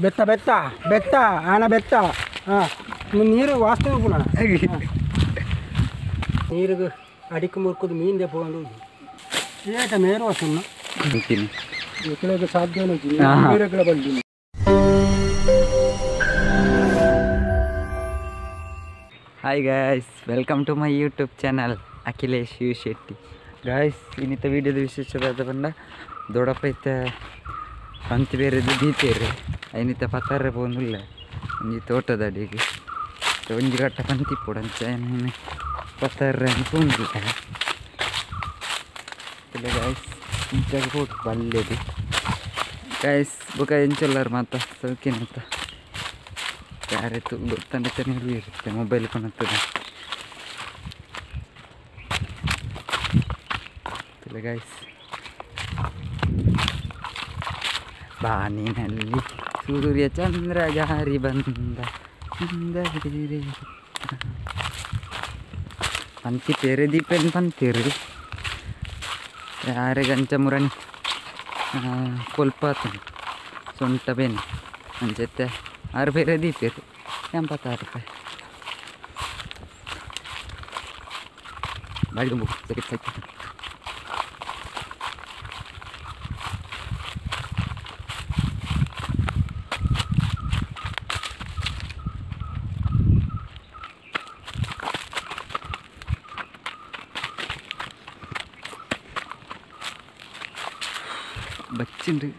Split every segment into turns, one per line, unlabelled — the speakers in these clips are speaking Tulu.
ಬೆತ್ತ ಬೆತ್ತ ಬೆತ್ತ ಆನ ಬೆತ್ತ. ಹಾಂ, ನೀರು ವಾಸ್ತವ ಪುನಃ ನೀರಿಗೆ ಅಡಿಕೆ ಮುರ್ಕುದು ಮೀನ್ ಪೋಂದು ಏಟ ಮೇರು ವಸುನ್ನ ಎಕ್ಕಳಿಗೆ ಸಾಧ್ಯ ನೀರಗಳ ಬಂದಿನಿ.
Hi guys, welcome to my YouTube channel Akhilesh U Shetty. Guys, ಇನ್ನಿತ ವೀಡಿಯೋದ ವಿಶೇಷವಾದ ಬಂದ ದೊಡ್ಡಪ್ಪ ಇತ್ತ ಪಂತಿ ಬೇರೆ ದೀತೇರು ಐನಿತ ಪತ್ತಾರೆ ಪೋಂದುಲ್ಲ ಒಂಜಿ ತೋಟದ ಅಡಿಗೆ ಒಂಜಿ ಗಟ್ಟ ಪಂತಿ ಪೋಡಂಚ ಪತ್ತಾರೆ ಪೋಂದಿಲ್ಲ. Guys, ಇಂಚಾಗ ಪೋಟು ಬಲ್ಲೆದು guys. ಬೊಕ ಎಂಚೊಲ್ಲಾರು ಮಾತ ಸೌಖ್ಯನಂತ ಯಾರಿತ್ತು ಗೊತ್ತಂಡೆ ಇರುತ್ತೆ ಮೊಬೈಲ್ ಕೊನತ್ತದೆ. ಗಾಯ್ಸ್, ಬಾನಿನಲ್ಲಿ ಸೂರ್ಯ ಚಂದ್ರ ಜಾರಿ ಬಂದ ಪಂತಿ ಪೇರೆ ದೀಪೇನು ಪಂತೀರಿ ಯಾರಿಗೆ ಅಂಚ ಮುರಣಿ ಕೊಲ್ಪ ಸೊಂಟ ಬೇನೆ ಅಂಚೆತ್ತೆ ಆರು ಬೇರೆ ದೀಪೇರು 86 ರೂಪಾಯಿ ಬಾಡಿ ಸರಿ ಸರಿ. ಬಚ್ಚಿಂಡ್ರಿ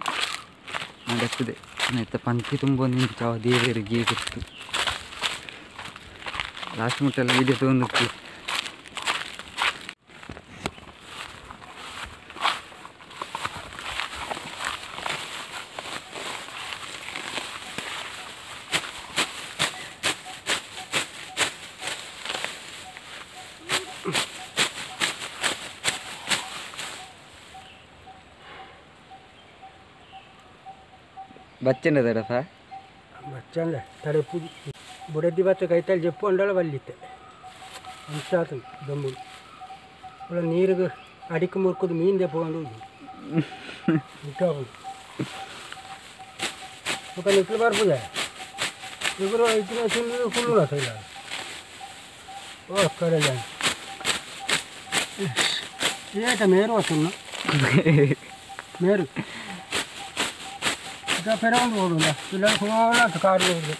ನಡೆಸ್ತದೆ ಆಯ್ತಾ ಪಂತಿ ತುಂಬ ನಿಂಚ ದೇವರಿಗೆ ಗೊತ್ತು. ಲಾಸ್ಟ್ ಮುಟ್ಟೆಲ್ಲ ವೀಡಿಯೋ ತೊಗೊಂಡು ಬಚ್ಚಂಡ ದಡಪ್ಪ
ಬಚ್ಚಂಡ ತಡೆಪು ಬುಡದಿ ಬತ್ತ ಕೈತಲ್ಲಿ ಜಪ್ಪು ಅಂಡಳ ಬಲ್ಲಿತ್ತೆ ಅಂಚಾತು ದಮ್ಮು ಒಳ್ಳೆ ನೀರಿಗೆ ಅಡಿಕೆ ಮುರ್ಕುದು ಮೀನ್ ದೆಪ್ಪಕೊಂಡು ఒక ನಿಕ್ಲು ಬರ್ಪುದೆ ಇಬ್ಬರು ಇತ್ತಿನ ತಿಂದು ಕುಳ್ಳು ಇಲ್ಲ ಓ ಕಡಲ ಏಟ ಮೇರು ವಸುನ್ನ ಮೇರು ಪೆರಗೊಂಡು ಹೋಗುಲ್ಲ ಇಲ್ಲ ಹೋಗಲ್ಲ ಕಾರು ಹೋಗುದು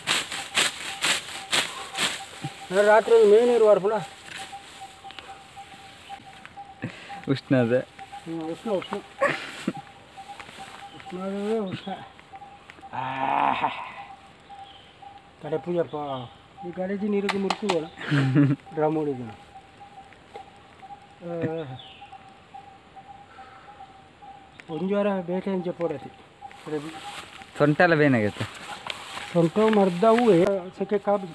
ರಾತ್ರಿ ಮೇನ್ ನೀರು ವಾರ್ಪುಲ
ಉಷ್ಣದ
ಉಷ್ಣ ಉಷ್ಣ ಉಷ್ಣವೇ ಉಷ್ಣ. ತಡೆ ಪೂಜಪ್ಪ ಈ ಗಡೇಜಿ ನೀರಿಗೆ ಮುರ್ಕುವಲ್ಲ ಡ್ರಮ್ ಹೊಡಿದ ಒಂದು ವಾರ ಬೇಟೆ ಅಂಚೆ ಪೋಡತಿ
ಸೊಂಟೆಲ್ಲ ಬೇನಾಗತ್ತೆ.
ಸೊಂಟ ಮರ್ದವು ಸೆಕೆ ಕಾಬು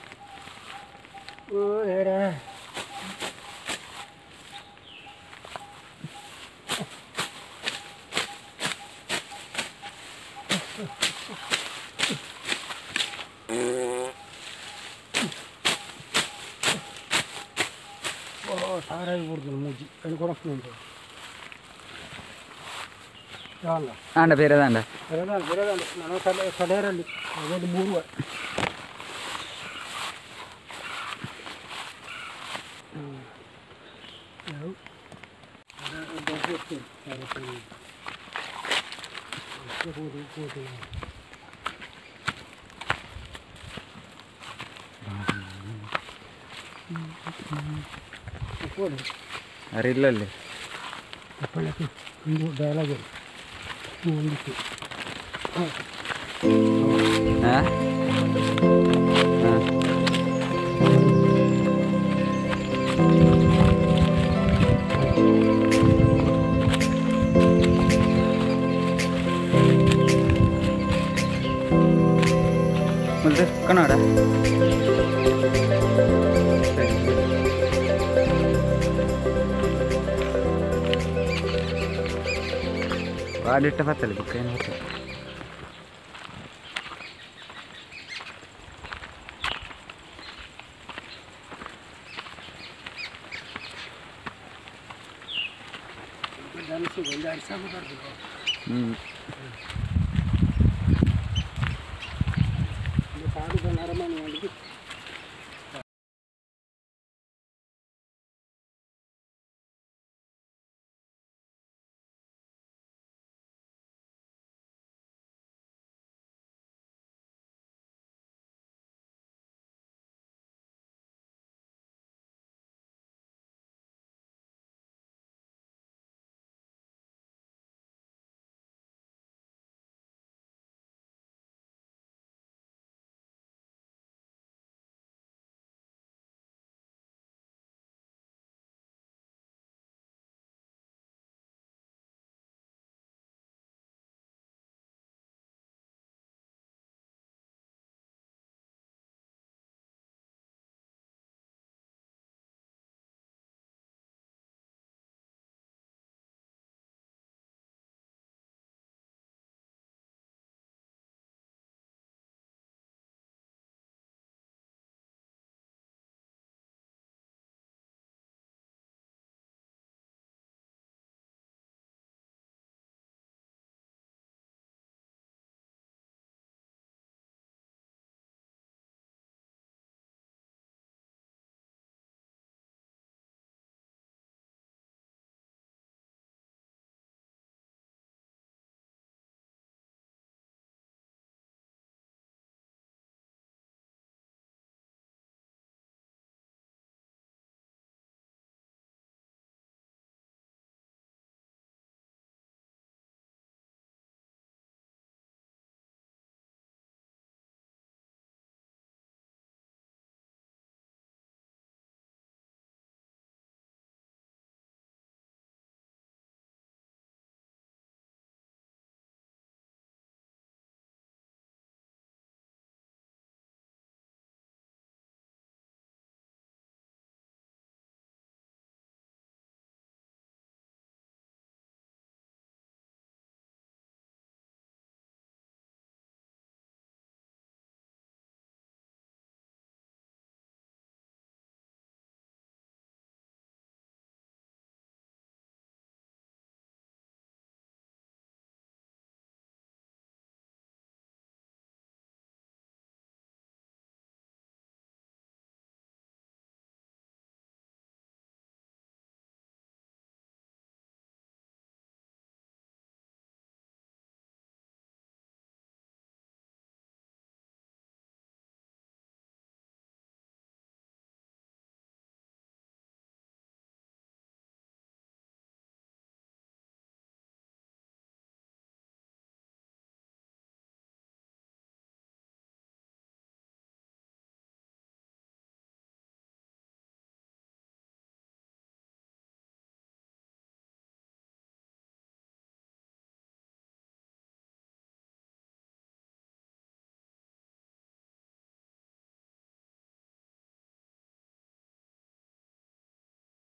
ಓ ಹೇಳ ಓ ಸಾರಾಗಿ ಬಿಡ್ದು ಮೂಜಿ ಅದು ಕೊಡಕ್ಕೆ
ಆಂಡ ಬೇರೆದಾಂಡ
ಬೇರೆದಾಂಡ ಬೇರೆದಾಂಡ ನಾನು ತಡೆಯರಲ್ಲಿ ಅದೊಂದು ಮೂರು
ಅರಿಲ್ಲಲ್ಲಿ
ಡೈಲಾಗ್.
ಹಾಂ ಮತ್ತೆ ಕನ್ನಡ ವಾಡಿಟ್ಟ ಬತ್ತಲ್ಲ ಬುಕ್ ಏನು ಬರ್ತದೆ.
ನರಮಾನಿ.